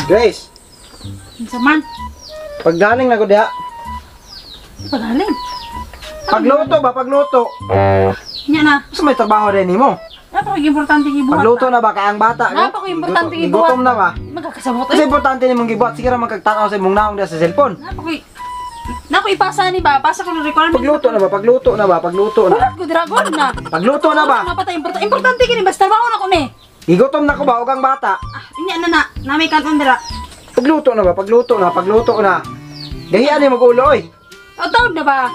Grace, Unsa man? Paggaling na ko diha. Paggaling. Pagluto ba, pagluto. Nya na. Gusto may trabaho rin nimo. Napaka importante gibuhat. Pagluto na ba kay ang bata? Napaka importante gibuhat. Gutom na ba? Magkakasabot. Kasi importante nimong gibuhat sige ra man kag tan-aw sa imong naong diha sa cellphone. Napaka Nako ipasa ni ba? Pasa ko ng requirement. Pagluto na ba? Pagluto na ba? Pagluto na. Ulat ko dragon na. Pagluto na ba? Napatay importante. Importante kini basta trabaho na ko ni. Gigutom na ko ba og ang bata? Ah, inya na na. Namay kanton dira. Pagluto na ba? Pagluto na, pagluto na. Gahian ni mag-ulo oy. O taon na ba?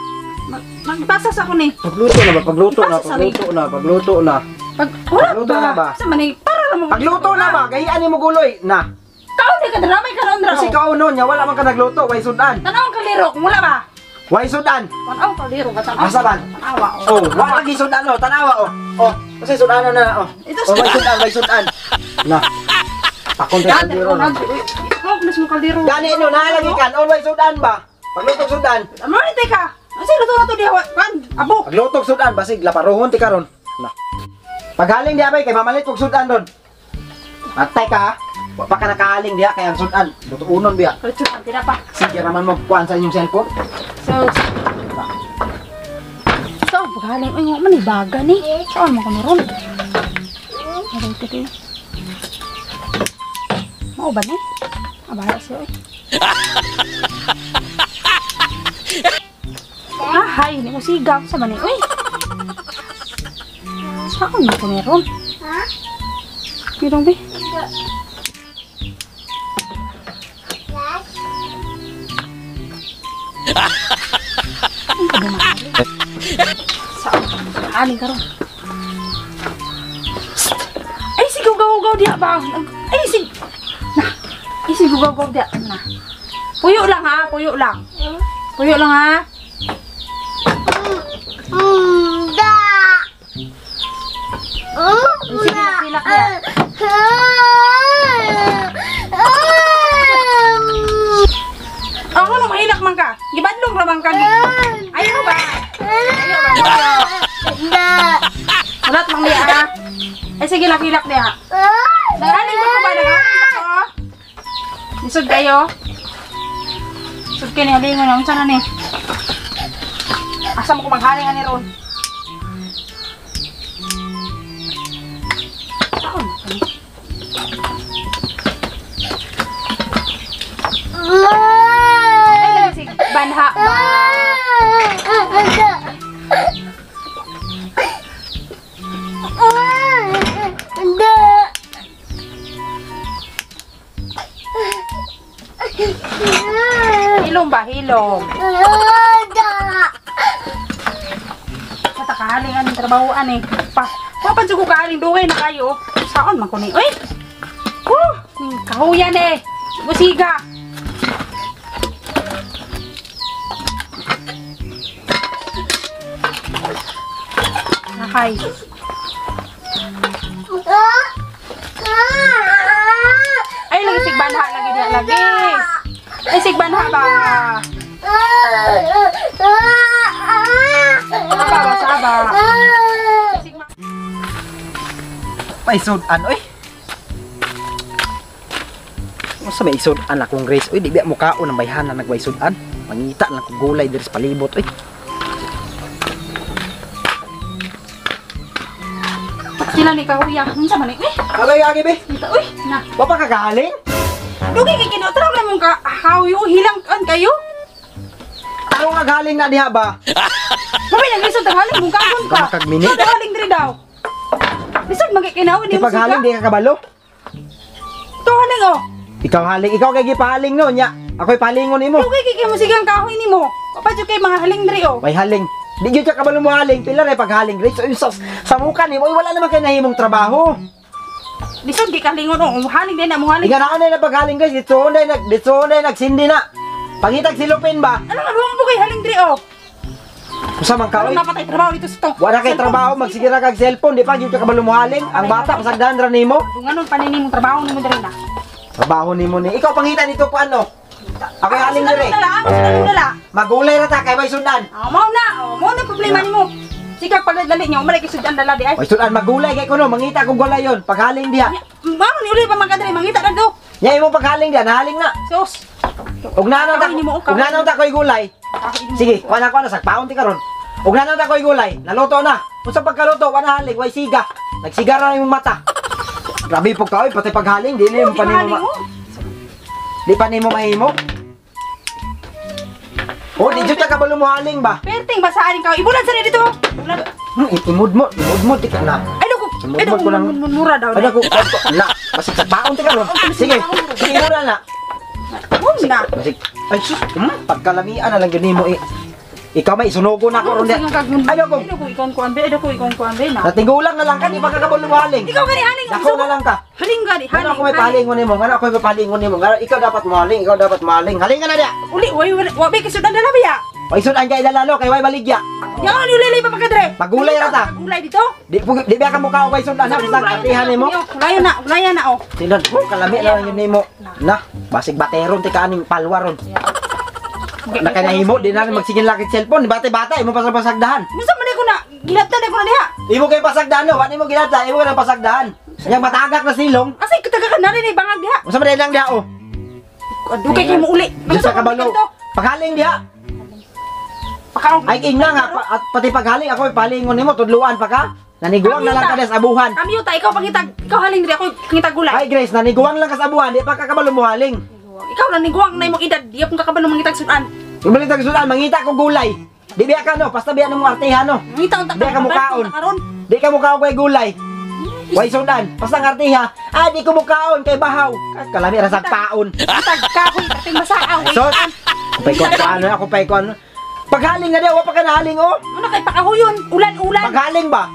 Magpasa sa ko ni. Pagluto na ba? Pagluto na, pagluto na, pagluto na. Pag wala Pagluto na ba? Sa man para ra mo. Pagluto na ba? Gahian ni mag-ulo oy. Na. Kaon di ka dira may karon dira. Kasi kaunon niya wala man ka nagluto, way sudan. Tan-aw ang kaliro kung wala ba? Way sudan. Tan-aw kaliro ka tan-aw. Asa man? Tan-awa. Oh, wala lagi sudan oh, tanawa oh. Oh, kasi sudan na oh. Ito Oh, way sudan, way sudan. Na. Akong kaldero na. Oh, nas mo kaldero. Gani no, naalagi kan, on way sudan ba? Paglutog sudan. Amo ni teka. Ang luto na to diha kan abo. Paglutog sudan basig laparohon ti karon. Na. Paghaling diha bay kay mamalit kog sudan ron. Matay ka ha. Wa pa ka nakahaling diha kay ang sudan. Lutuonon biya. Kaluto tira pa. Sige raman magkuan sa inyong cellphone. So So, paghaling ay man baga ni. Saan mo ko ron? Aray ko kayo. Mao ba ni? Abala siya oy. Ah, hay, ni mo sigaw sa man ni. Uy. Saan mo ko meron? Ha? Pirong be. Saan? Aling karon. Ay, sigaw gaw gaw diha ba? Ay, sig. Na. Ay, sigaw gaw gaw diha. Na. Puyo lang ha, puyo lang. Puyo lang ha. Da. Sige, silak niya. Ako nung mahilak man ka. Gibadlong ra man ka. Ayaw ba? Ayaw ba? Ulat mang diha ha. Ay sige, lak-hilak diha. Nagaling ba ko ba? Nagaling ba ko? Lisod kayo. Lisod kayo ni halingon na. Unsa na ni? Asa mo ko maghaling ani ron? Saan na ni? Ay, lagi si Banha ba? Hilom ba? Hilom. Matakahaling anong trabahoan eh. Pa, papansin ko kahaling dugay na kayo. Saan man ko ni? Uy! Woo! Ning kahuyan eh. Musiga. Nakay. Ay, lagi sigbanha lagi diha lagi. Ay, sigbanha ba? Saba ba? Saba. May sudan oy. Unsa may sudan akong Grace oy, di biya mo kaon ang bayhana nagway sudan. Mangita lang kog gulay diri sa palibot oy. Sila ni kahuya. Unsa man ni? Uy, Abay agi be. kita uy. Na. Wa pa ka kahaling? Dugay kay kinutraw na mong ka hawi o hilang kan kayo. Ako nga galing na diha ba? Mami nang lisod ang haling mong kagon ka. Makagmini. Lisod ang haling diri daw. Lisod magkikinaw Di paghaling di ka kabalo. To haling oh. Ikaw haling, ikaw kay gipahaling no nya. Ako'y palingon nimo. Dugay kay kay musigang kahoy nimo. Papadyo kay mga haling diri oh. May haling. Di gyud ka kabalo mo haling, pila ra paghaling Grace. Oy, sa muka nimo, oy, wala naman kay nahimong trabaho. Lisod gi kalingon oh. Haling din na mo haling. Ikaw na na paghaling Grace, dito na nag dito na nagsindi na. Pangitag silupin ba? Ano nga mo kay haling diri oh. Usa man ka Ano oy. napatay trabaho dito sa to. Wala kay trabaho, magsigira kag cellphone, di pa gyud ka kabalo mo haling. Ang bata pasagdan ra nimo. Dunganon pa nini mong trabaho nimo diri na. Trabaho nimo ni. Ikaw pangita dito po ano? Ako'y haling diri. Dala, ako dala. Magulay ra ta kay may sudan. Oh, mao na. Oh, mao na problema nimo. Sige pagdali niya, umalik sudan dala di ay. May sudan magulay kay kuno, mangita kog gulay yon. Paghaling diha. Mao ni uli pa man kadiri mangita na do. Nya imo paghaling diyan, haling na. Sus. Ug nanon ta, Kahoy nimo, ug nanon ta koy gulay. Sige, kuha na sagpaon ti karon. Ug nanon ta koy gulay, naluto na. Unsa pagkaluto, wala haling, way siga. Nagsiga ra imong mata. Grabe po ka oy, pati paghaling di nimo pa nimo. Di pa nimo mahimo. Oh, di jud ka kabalo mo haling ba? Perting basaan ka. Ibulan sa dito. Bulan. Imod mo di ka na. Ay dako. Ay dako mura daw. Ay dako. Na, basig sagpaon ti karon. Sige. Sige mura na. Mura na. Basig. Ay sus, pagkalamian na lang gyud nimo eh. Ikaw may isunugo na ko ron. Ay dako. Ay dako ikaw kuan be, ay dako ikaw kuan be na. Natigulang na lang ka, di pa ka kabalo mo haling. Ikaw gani haling. Dako na lang ka. Haling gani, haling. Ngano ako may palingon nimo? Ngano ako may palingon nimo? Ngano ikaw dapat mohaling, ikaw dapat mohaling. Halingan na diya. Uli, way wa be kay sudan dala biya. Way sudan kay lalalo kay way baligya. Yang ano ulay pa kadre. Magulay ra ta. Magulay dito. Di ba ka mukha way sudan ha basta atihan nimo. Ulayo na, ulayan na oh. Sinan, oh, kalami na lang yun nimo. Na, basig bateron ti kaaning palwa ron. Nakanahimo di na magsigin lakit cellphone, bata-bata imo pa sa pasagdahan. Unsa man ko na gilabtan ko na diha. Imo kay pasagdahan no, wa nimo gilabtan, imo nang pasagdahan. Yang matagak na silong. Asay kataga ka na rin bangag diha. Unsa man lang diha oh. Dugay kay mo uli. Diyos sa kabalo. Paghaling diha. Pakaong. Ay ingna nga at pati paghaling ako palingon nimo tudluan pa ka. Naniguang na lang ka sa abuhan. Kami ta ikaw pangitag, ikaw haling diri ako pangitag gulay. Ay Grace, naniguang lang ka sa abuhan, di pa ka kabalo mo haling. Ikaw naniguang na imong edad, di ka kabalo mangitag sudan. Mangitag sudan, mangita ko gulay. Di biya ka no, basta biya nimo artihan no. Mangita unta Di ka mukaon. Di ka mukaon kay gulay. Way sudan, basta ang artiha. Ah, di ko mukaon kay bahaw. Kalami ra sa paon. Tag kahoy perting masaaw. Sos. Kupay ko ano, ako pay ko ano. Paghaling na diya, wa pa ka nahaling oh. Ano kay pakahuyon, ulan-ulan. Paghaling ba?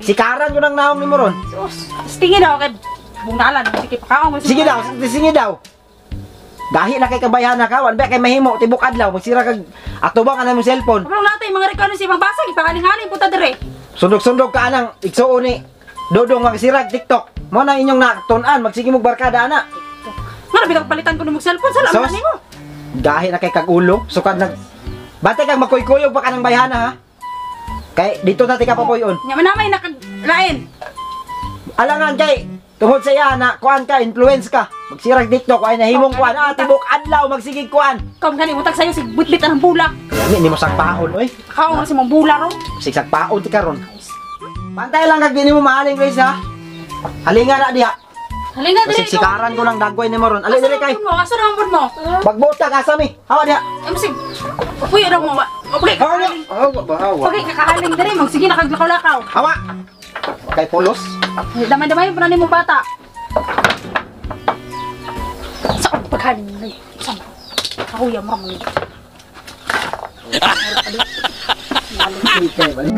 Sikaran ko nang naong nimo ron. Sus, tingin daw kay bungalan, sige pakaon. Sige daw, sige daw. Gahi na kay kabayhana ka, wan ba kay mahimo tibok adlaw magsira kag atubang ka na imong cellphone. Kabalo natay mga rekano si magbasa gipahaling-haling punta dire. Sundog-sundog ka anang igsuon ni Dodong magsirag TikTok. Mo na inyong natun-an, magsige mog barkada ana. Ngano bitang palitan ko nimog cellphone sa laman nimo. Gahi na kay kag ulo, sukad nag Bantay kag makuykuyog pa ka ng bayhana ha. Kay dito na ti ka papuyon. Nya man namay nakaglain. Alangan kay tungod sa iya na kuan ka, influence ka. Magsirag TikTok ay nahimong kuan, ah, tibok adlaw magsigig kuan. Kaum gani utag sayo sig butbit ang bula. Lami nimo sagpaon oy. Kaon na si mong bula ron. Sig sagpaon ti karon. Pantay lang kag di nimo maaling guys ha. Halinga na diha. Halinga diri. Sikaran ko lang dagway nimo ron. Ali diri kay. Asa naman pud mo? Pagbuta ka asa mi. Hawa diha. Ay sig. Uy, daw mo ba? Okay. Hawa ba hawa. Okay, kakahaling diri magsige na kag lakaw-lakaw. Hawa. Kay pulos. Damay-damay pa na nimo bata. Sa paghaling ni. Sa. Kahuya mo mo. Okay, balik.